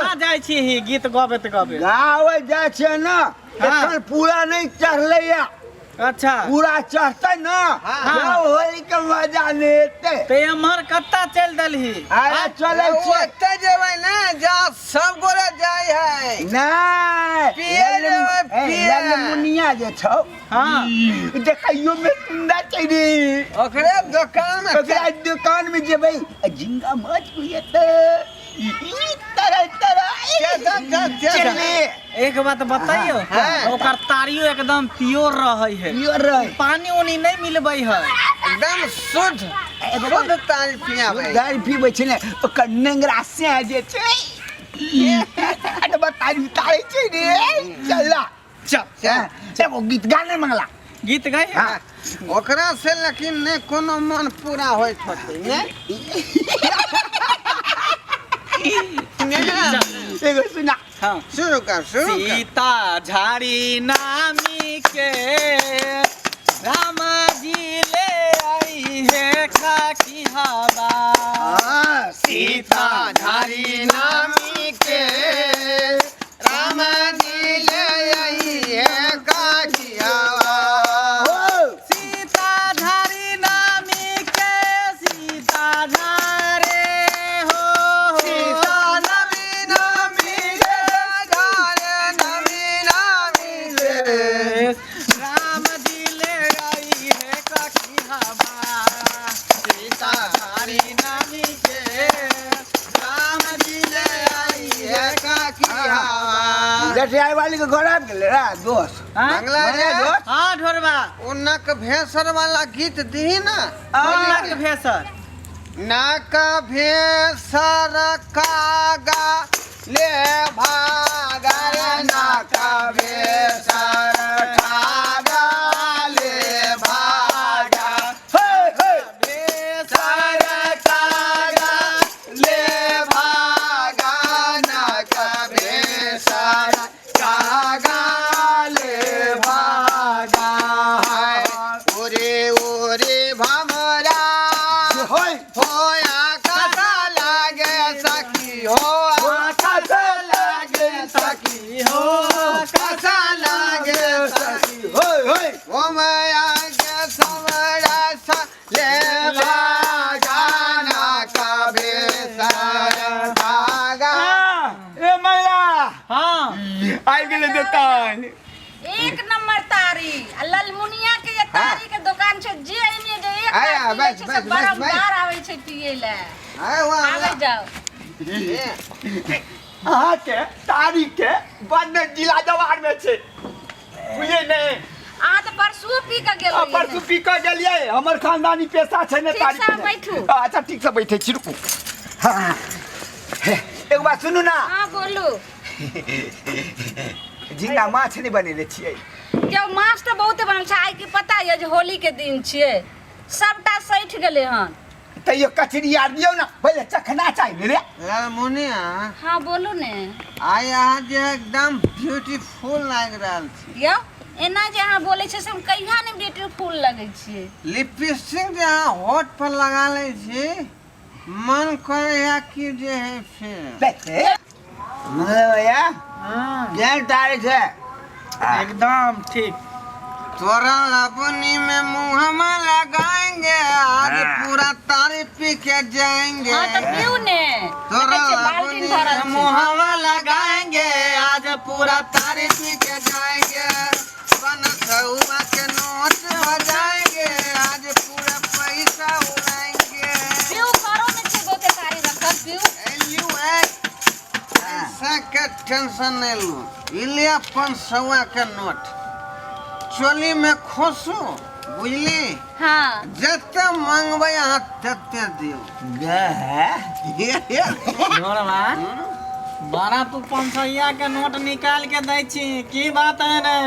कहाँ जाइ छी ही गीत गबैत गबैत? गावे जाइ छियै ने, एखन पूरा नहि चढ़लैया। अच्छा। पूरा चढ़तै ने हाँ। तब होली के मजा लेतै। तऽ एम्हर कतऽ चलि देलही? अरे चलै छियै। ओतऽ जेबै ने जा सब गोरे जाइ है। नहि, पिए जेबै, पिए। ललमुनिया जे छौ, हाँ। देखैयो में सुंदर छै रे। ओकरे दोकान में। ओकरा दुकान में जेबै आ झिंगा माछ खुएतै। ई तरह तरह। चल, चल, चल, चल। चले। एक बात बताइयो, हाँ। ओकर तारियो एकदम प्योर रहै है। प्योर रहै। पानी उनी नहीं मिलबै है। एकदम शुद्ध शुद्ध तारी पियाबै। दारू पीबै छै ने, ओकर नेंगरा से जे छै, अरे तारी उतारै छै रे। चल चल। चल, एगो गीत गाने मंगला। गीत गाय। हाँ। ओकरा से लेकिन नहि कोनो मन पूरा होइत होतै ने। एगो सुना। हाँ। शुरू कर, शुरू कर। सीता झाड़ी नामी के राम जी ले आई है खाकी हवा। हाँ, सीता झाड़ी नामी के राम जी ले आई है काठियावा। हो। सीता झाड़ी नामी के सीता झारे हो। सीता नवी नामी के झारे नवी नामी ले राम जी ले आई है काकी हवा। सीता झाड़ी नामी के राम जी ले आई है काठियावा। जटियाई वाली के घर आबि गेलै रे दोस्त। हाँ? मंगला रे। दोस्त। हाँ ढोरबा। ओ नक भेसर वाला गीत दही ना। नक भेसर। नक भेसर कागा ले भागा रे, नक भेसर कागा ले भागा। हे हे। भेसर कागा ले भागा, नक भेसर कागा ले भागा। ओरे ओरे भमरा होय। होया कसा लागे सखी हो, कसा लागे सखी हो, कसा लागे सखी। होय होय। ओ माया के समरा सा ले भागा, ना कभी सर भागा। ए मैया। हाँ। आबि गेलै दुकान। एक नंबर तारी आ ललमुनिया के जे तारी के दुकान छै, जे एने जे एक आय, बार आ, पीबै बस, छै बस, से बस, बारम्बार आबै छै पियै लए। आय वाह। आबै जाओ। अहाँके तारी के बड्ड जिला जवार में छै, बुझलियै ने? अहाँ तऽ परसुओ पी कऽ गेल आ, रहियै परसू ने। पी कऽ गेलियै। हमर खानदानी पेशा छै ने ठीक तारी से पीनाइ। बैठू। अच्छा, ठीक से बैठे छी, रुकू। हाँ, हे, एगो बात सुनू ना। हाँ, बोलू। झिंगा माछ नहि बनेने छियै? क्यों, माछ तऽ बहुते बनल छै। आइ की पता यऽ जे होली के दिन छियै, सबटा सठि गेलै हन। तैयो कचरी आर दियौ ने, पहिले चखना चाही ने रे। लालमुनिया। हाँ, बोलू ने। आइ अहाँ जे एकदम ब्यूटीफुल लागि रहल छी। यौ, एना जे अहाँ बोलै छियै से हम कहिया ने ब्यूटीफुल लगै छियै? लिपस्टिक जे अहाँ होठ पर लगा लै छी, मन करैया कि जे है फिर भैया। हाँ। केहन तारी छै? एकदम ठीक। तोरा लबनी में मुँह लगाएंगे, आज पूरा तारी पी के जाएंगे। हाँ, तऽ पीउ ने। तोरा देखै छियै बाल्टीन लबनी भरल में छै। मुँह लगाएंगे, आज पूरा तारी पी के जाएंगे। 500 के नोट हो जाएंगे, आज पूरा पैसा उड़ाएंगे। पीउ, घरो में छै बहुते तारी रखल, पीउ। ए लिउ, ए पैसा के टेंशन नहीं लू। ई ले 500 के नोट, चोली में खोसू, बुझली? हाँ। जते मंगबै अहाँ तते दियौ। ढोरबा, बड़ा तू 500 के नोट निकाल के दै छी, की बात है रे?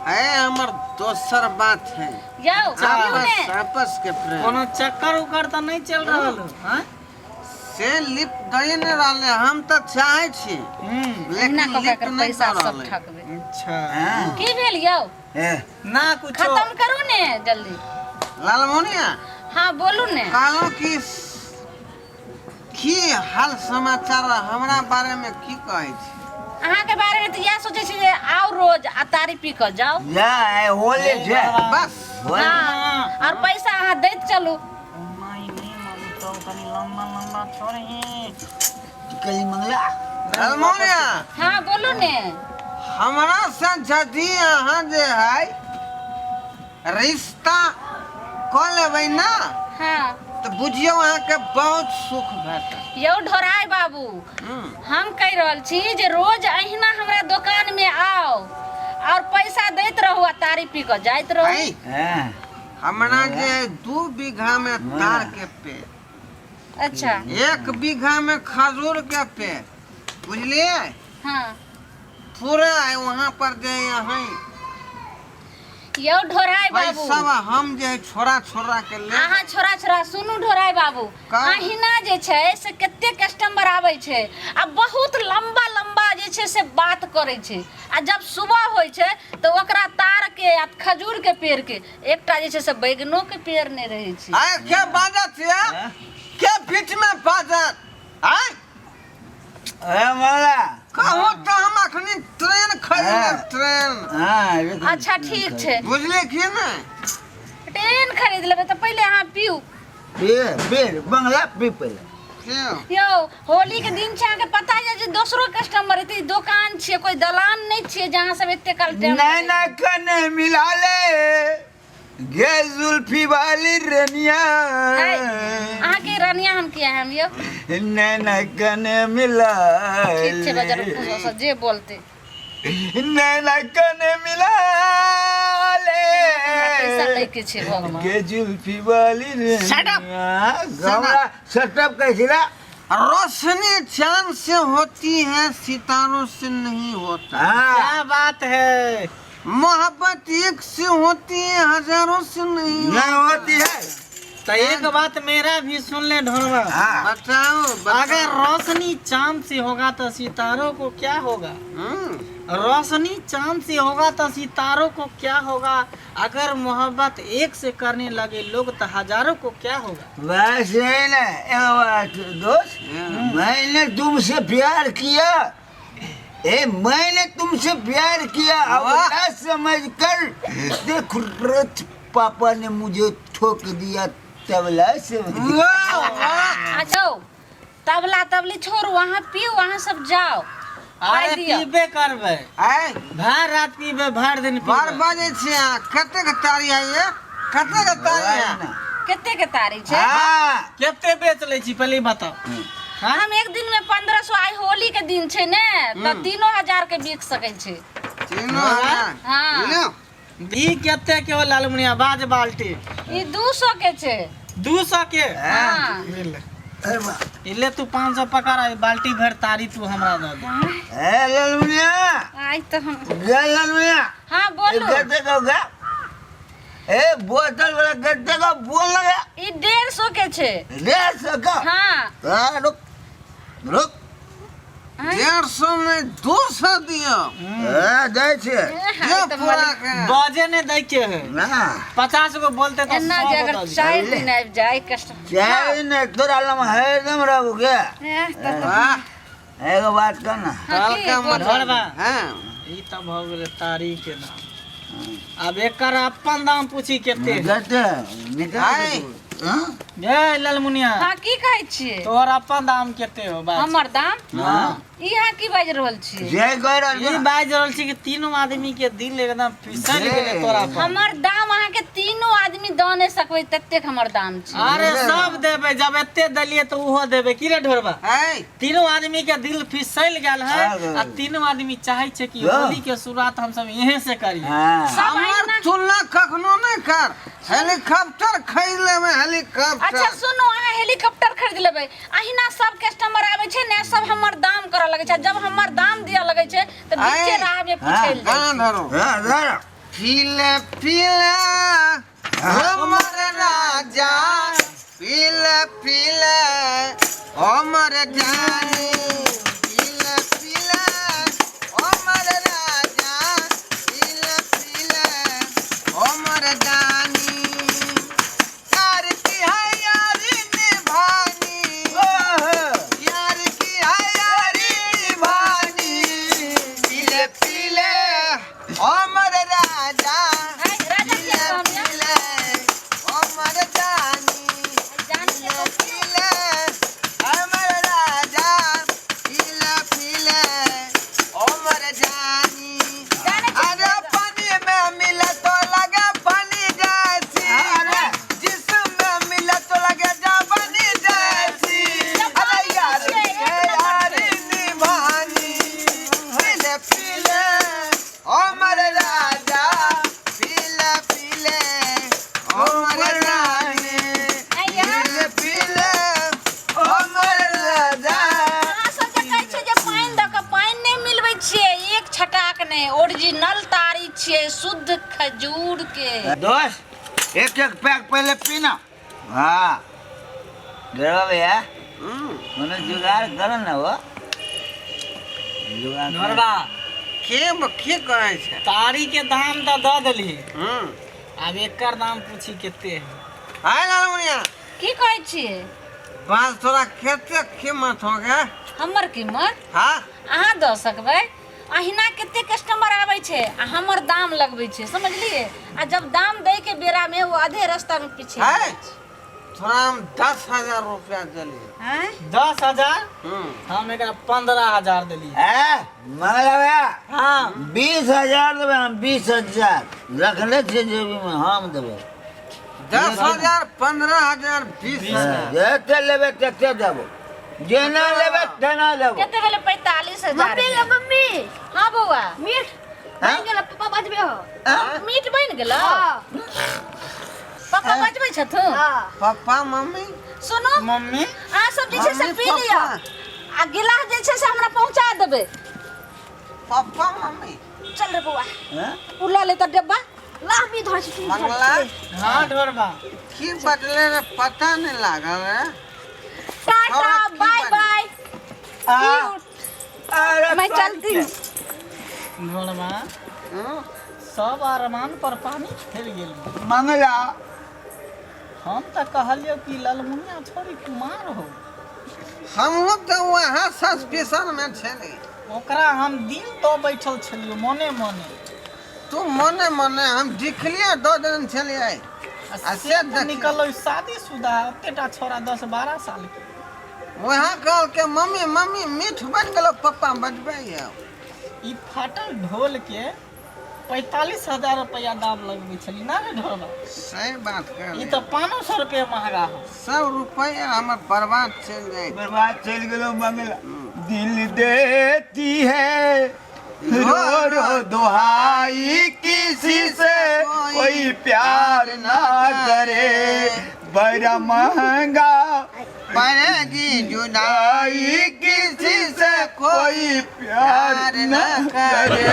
ए हमर दोसर बात है। यौ, पीउ ने। आपस आपस के प्रेम। कोनो चक्कर उकर तऽ नहीं चल रहल हो, हाँ? से लिप दै नहि रहलै, हम तऽ चाहै छी लेकिन एहिना कऽ लिप कऽ नहि पैसा दऽ सब रहलै। ठकबै। अच्छा। की भेल यौ? ना कुछो। खत्म करू ने जल्दी। लालमुनिया। हाँ, बोलू ने। कहलहुँ कि की हाल समाचार हमरा बारे में की कहै छी? अहाँके बारे में तऽ इएह सोचै छी जे आउ रोज आ तारी पी कऽ जाउ। जा आइ होली छै। बस। होली। हाँ, और पैसा अहाँ दैत चलू। माय नहि मानतौ, कनि लम्बा लम्बा छोड़ही। कली मंगला। ललमुनिया। हाँ बोलू ने। हमरा से यदि अहाँ जे है रिश्ता कऽ लेबै ना, हाँ, तऽ बुझियौ अहाँके बहुत सुख भेटत। यौ ढोराय बाबू, हम कहि रहल छी जे रोज अहिना हमरा दोकान में आओ और पैसा दैत रहू आ तारी पी कऽ जाइत रहू। है, हाँ। हमरा जे है 2 बीघा में तार के पेड़। अच्छा। 1 बीघा में खजूर के पेड़, बुझलिए? हाँ। पूरा है वहाँ पर जे है। यौ ढोराय बाबू, पैसा हम जे है छोड़ा छोड़ा के ले। अहाँ छोड़ा छोड़ा सुनू ढोराय बाबू, का? अहिना जे छै से कते कस्टमर आबै छै आ बहुत लंबा लंबा जे छै से बात करै छै, आ जब सुबह होइ छै तऽ ओकरा तार के आ खजूर के पेड़ के एकटा जे छै से बैगनो के पेड़ नहि रहै छै। आय के बाजत ये? के बीच में बाजत? आय ए मंगला। कहू तऽ हम अखनी ट्रेन खरीदले। हाँ। ट्रेन। हाँ, लेकिन- अच्छा ठीक छै। बुझलिए की नहि? ट्रेन खरीद लेबै तऽ पहिले अहाँ पीउ। पी पी बंगला पी पहिले। क्यों? यौ होली के दिन छै, अहाँके पता यऽ जे दोसरो कस्टमर एते, दोकान छियै, कोई दलान नहि छियै जे अहाँ सब एते काल टाइम नहीं ना कने मिला ले गे जुल्फी वाली रनिया। अहाँके रनिया हम किया हम यौ? नैना कने मिला। ठीक छै बजर से जे बोलते। नैना कने मिला ले पैसा लै के छै भगवान। गे जुल्फी वाली Shut up! रनिया। गमला सेटअप कैसिला। रोशनी चांद से होती है, सितारों से नहीं होता। हाँ। क्या बात है। मोहब्बत एक से होती है, हजारों से नहीं। नहीं होती है। तो एक बात मेरा भी सुन ले ढोलवा। हाँ। बताओ, बताओ। अगर रोशनी चांद से होगा तो सितारों को क्या होगा? रोशनी चांद से होगा तो सितारों को क्या होगा? अगर मोहब्बत एक से करने लगे लोग तो हजारों को क्या होगा? बस यही ना एक बात दोस्त, मैंने तुमसे प्यार किया, ए मैंने तुमसे प्यार किया, अब वाह। ना समझ कर देख रथ पापा ने मुझे ठोक दिया तबला से। वाह वाह। अच्छा तबला तबली छोड़ू, अहाँ पीउ, अहाँ सब जाओ। पाइ अरे दिअ। पीबे करबै। आय भर रात पीबे, भर दिन बार पीबे। बाजै छी अहाँ, कतेक तारी है ये? कतेक तारी है? कते के तारी छै? हाँ। कते बेच लै छी पहिले ई बताउ। हाँ? हम एक दिन में 1500, आइ होली के दिन छै ने, तऽ 3000 के बिक सकै छै। 3000? हाँ। लियौ। ई कते के हो लालमुनिया बाज बाल्टी? ई 200 के छै। 200 के? हाँ। अरे वाह। इले तू 500 पकड़, आ ई बाल्टी भर तारी तू हमरा दऽ दे। ए लालमुनिया। आइ तऽ हम गे लालमुनिया। हाँ बोलू। कते का होगा? ए बोतल वाला कते का बोल लगा? ई 150 के छै। 150 का? हाँ। हाँ, रुक रुक। 150 में 200 दियौ। हाँ, दै छै। आइ दियौ तऽ पूरा मालिक के। बजे ने दै के है। ना। 50 गो बोलते तऽ एना 100 जे गो अगर दऽ दियौ। 4 दिन आबि जाय कस्टमर। चाय ने तोरा लम हरदम रहबो के। तऽ वाह। एगो बात कह ना। हाँ, की हल्का बोलू? ढोलबा। हाँ। ई तऽ भऽ गेलै तारी के दाम। आब एकर अपन दाम पूछी कते है। कते निकाल आय। हाँ? ये लालमुनिया। हाँ की कहै छियै? तोहर अपन दाम कते हो बाज? हमर दाम? हाँ। ई अहाँ की बाजि रहल छियै? जय कह रहल ई छी। बाजि रहल छी कि तीनू आदमी के दिल एकदम फिसल गेलै तोरा पर। हमर दाम अहाँके तीनू आदमी दऽ नहि सकबै ततेक हमर दाम छै। अरे सब देबै, जब एते देलियै तऽ ओहो देबै की रे ढोरबा? आय। तीनू आदमी के दिल फिसल गेल है हाँ। आ तीनू आदमी चाहे छै कि हाँ। होली के शुरुआत हम सब यहीं से करी। हाँ। सब हमर अहिना तुलना कखनो नहि कर, हेलीकॉप्टर खरीद लेबै हेलीकॉप्टर। अच्छा सुनू, अहाँ हेलीकॉप्टर खरीद लेबै, अहिना सब कस्टमर आबै छै ने, सब हमर दाम करऽ लगै छै, जब हमर दाम दिअ लगै छै तऽ बीचे आय। राह में पुछैल जाइ गाना छै। धरू। हाँ, धर। पीले पीले हमर राजा, पीले पीले हमर जानी, पीले पीले हमर राजा, पीले पीले हमर जानी, प्यार की है यारी निभानी। ओहो। ओरिजिनल तारी छियै शुद्ध खजूर के। दोस्त, एक एक पैक पहले पीना। हाँ गरबा भैया, कोनो जुगाड़ करो ना। वो जुगाड़ करो। ढोरबा, के की कहै छै? तारी के दाम तऽ दऽ देली, आब एकर दाम पूछी कते है। हाय लालमुनिया। की कहै छियै? बाल तोरा कते कीमत हो गया? हमर कीमत? हाँ। अहाँ दऽ सकबै? अहिना कते कस्टमर आबै छै आ हमर दाम लगबै छै, समझलियै? आ जब दाम दै के बेरा में ओ आधे रास्ता में पीछे है? भऽ जाइ छै। तोरा हम 10,000 रुपया देलियै। आँय? 10,000? हम एकरा 15,000 देलियै। ए मंगला भैया। हाँ। 20,000 देबै हम, 20,000 रखले छियै जेबी में, हम देबै। 10,000, 15,000, 20,000। जते लेबै तते देबो, जेना लेबै तेना देबो। कते भेलै? 45,000। मम्मी गे मम्मी। हाँ बौआ। मीट हाँ? बनि गेल, पप्पा बजबे हो। मीट बनि गेलो? हाँ। पप्पा बजबै छथुन? हाँ। Papa mummy. सुनू मम्मी। अहाँ सब जे छै से मम्मी, पी लिअ पप्पा। आ गिलास जे छै से हमरा पहुँचा देबै। Papa mummy. चल रे बौआ। हाँ? ओ लऽ ले तऽ डिब्बा। ला मम्मी धर छी तू। मंगला। हाँ ढोरबा। की बदले रे, पता नहीं लागल रे। टाटा। हमरा की बाय बनी? बाय। आ, अरे मैं चलती हूँ। ढोरबा, हम्म? सब अरमान पर पानी फेर गेल। मंगला, हम तऽ कहलियौ कि ललमुनिया छोड़ी कुमार हो। हमहूँ तऽ वहाँ सस्पिशन में छली। ओकरा हम दिल दऽ बैठल छलियौ मने मने। तू मने मने, हम दिखलियै दऽ देने छलियै। आ आ से से तऽ देखियौ। निकललै शादीशुदा, ओतेटा छोरा 10-12 साल के। वहाँ कहलकै मम्मी मम्मी मीठ बनि गेलो, पप्पा बजबै। ई फाटल ढोल के 45,000 रुपया दाम लगबै छली ना रे ढोलबा? सही बात ई कहलियै। तऽ 500 रुपया महगा हो। सब रुपया हमर बर्बाद चलि जाइ। बर्बाद चलि गेलो। मंगला, दिल देती है रो रो दुहाई, किसी से कोई प्यार ना करे, बड़ा महंगा पड़ेगी जुदाई, आई किसी से कोई प्यार न करे।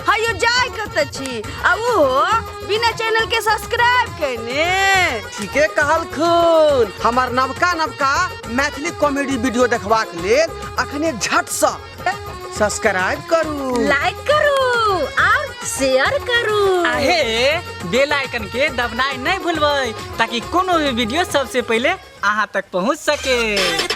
हयो जाय कतऽ छी आ ओहो बिना चैनल के सब्सक्राइब केने? ठीके कहलखुन। हमर नवका नवका मैथिली कॉमेडी वीडियो देखबाक लेल अखने झटसँ सब्सक्राइब करू, लाइक करू और शेयर करू। आहे बेल आइकन के दबनाइ नहि भूलबै ताकि कोनो भी वीडियो सबसे पहिले अहाँ तक पहुँच सके।